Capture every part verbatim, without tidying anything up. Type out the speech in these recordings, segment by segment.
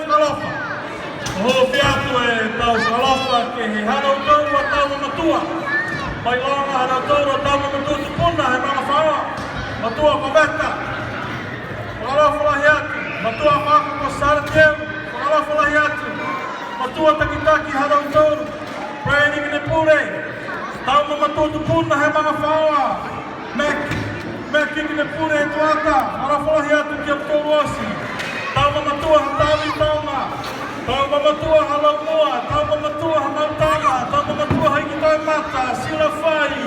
Fakalofa. Hofia atu e tau fakalofa ke he ha lautolu a tau mamatua. Mailoga ha lautolu a tau mamatua tupuna he magafaoa. Matua Koveta. Fakalofa lahi atu. Matua Maka ko Salatiel. Fakalofa lahi atu. Matua takitaki ha lautolu. Brady Kinepule. Tau mamatua tupuna he magafaoa. Mac, Mac Kinepule e Tuata, fakalofa lahi atu ki a lautolu oti. Tau mamatua ha Tavitoga, tau mamatua ha Laumua, tau mamatua ha Mautama, tau mamatua ha Ikitoemata, Silafai,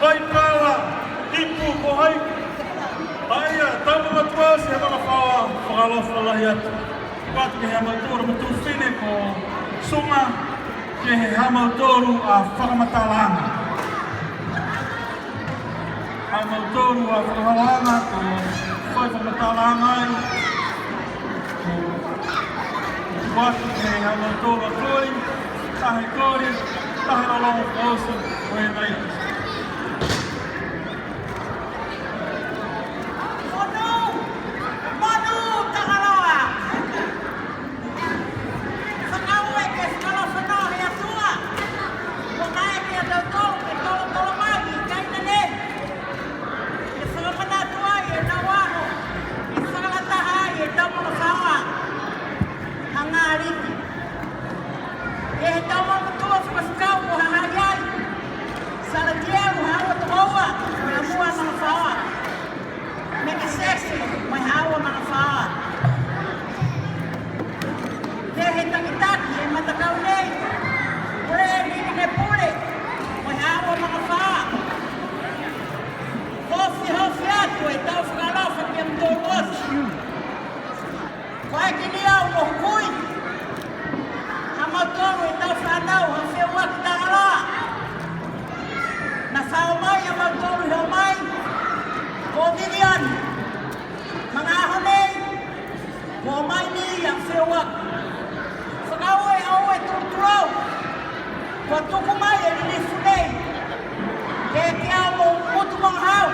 Vaipala, Ipu, ko hai. Aia, tau mamatua oti he magafaoa, fakalofa lahi atu. Kua atu ke he ha mautolu a matua fifine ko Suma, ke he ha mautolu a fakamatalaaga. Ha mautolu a fakamatalaaga, ko fai fakamatalaaga ai. Kua atu ke he ha mautolu a koli, taha e koli, taha e lologo ko Osi, ko e nai. Manu! Manu Tagaloa! Fakaaue ke fakalofa noa he Atua. Kua maeke ia tautolu ke tolotolo mai i kaina nei. Ke fakamanatu ai e tau aho. Ke fakalataha ai e tau magafaoa. Hagaao riki. Ke he tau mamatua fakafekau kua ha ha i ai. Salatielu haau a tokoua, mo e ha mua magafaoa. Mekisesi, mo e haau a magafaoa. Ke he takitaki he matakau nei, Pule Riki Nepule, mo e haau a magafaoa. Hofihofi atu e tau fakalofa ke he mutolu oti. Ko e kini au mo hukui. Ha mautolu e tau fanau ha Feuaki Tagaloa. Ne fa o mai a mautolu he o mai. Ko Vivian. Magaaho nei. Ko o mai ni a Feuaki. Fakaaue, aue tulou. Kua tuku mai e lilifu nei. Ke, ke he au mo Mutu Vagahau.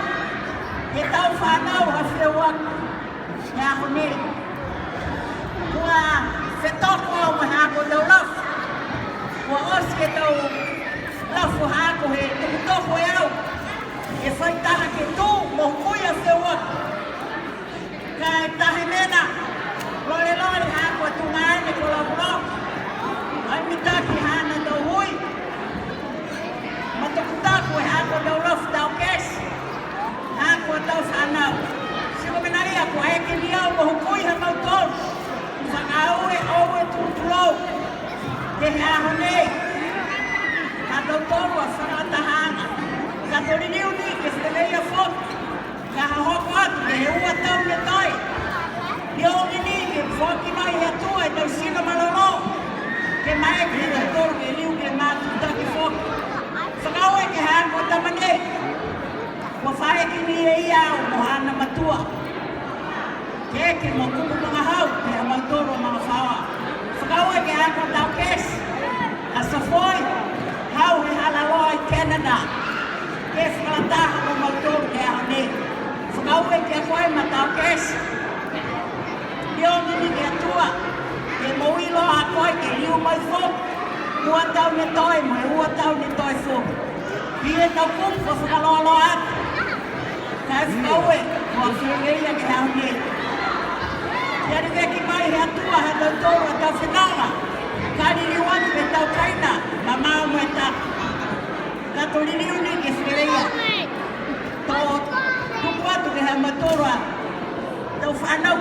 Ke he tau fanau ha Feuaki. He aho nei. Kua fetoko au mo e haaku a tau lafu. Kua oti e tau lafu haaku he tokotoko e au. Ke fai taha ke tū mo hukui a Feuaki. Ka e taha e mena. Lolelole haaku a tugaane ko Lakuloko. Ai mitaki haana tau hui. Matakutaku e haaku a tau lafu tau kesi. Haaku a tau fanau. Ti ko e mena ia kua eke ni au mo hukui ha mautolu. Fakaaue, aue tulou. Ke he aho nei. Ha tautolu a fakalatahaga. Ka to liliu ni ke feleveia foki. Ka hoko atu ke he ua tau ne toe. Liogi ni ke foaki mai he Atua e tau tino malolō. Ke maeke e tautolu ke liu ke matutaki foki. Fakaaue ke he haaku a tama nei. Kua fa eke ni e ia au mo haana matua. Ke eke mo Kupu Vagahau, ke he ha mautolu a magafaoa. Fakaaue ke he haaku a tau kesi. A Safoi, hau he hala loa i Canada. Ke fakalataha mo mautolu ke he aho nei. Fakaaue ki a koe ma tau kesi. Liogi ni ke he Atua. Ke moui loa a koe ke liu mai foki. Ua tau ne toe mo e ua tau ne toe foki. Pihia e tau kupu kua fakaloaloa atu. Ka e fakaaue, kua feleveia ke he aho nei. Ia leveki mai he Atua ha tautolu a tau fenoga. Ka liliu atu ke he tau kaina, mamao mo e taha. Ka to liliu ni ke feleveia. To tuku atu ke he ha mautolu a tau fanau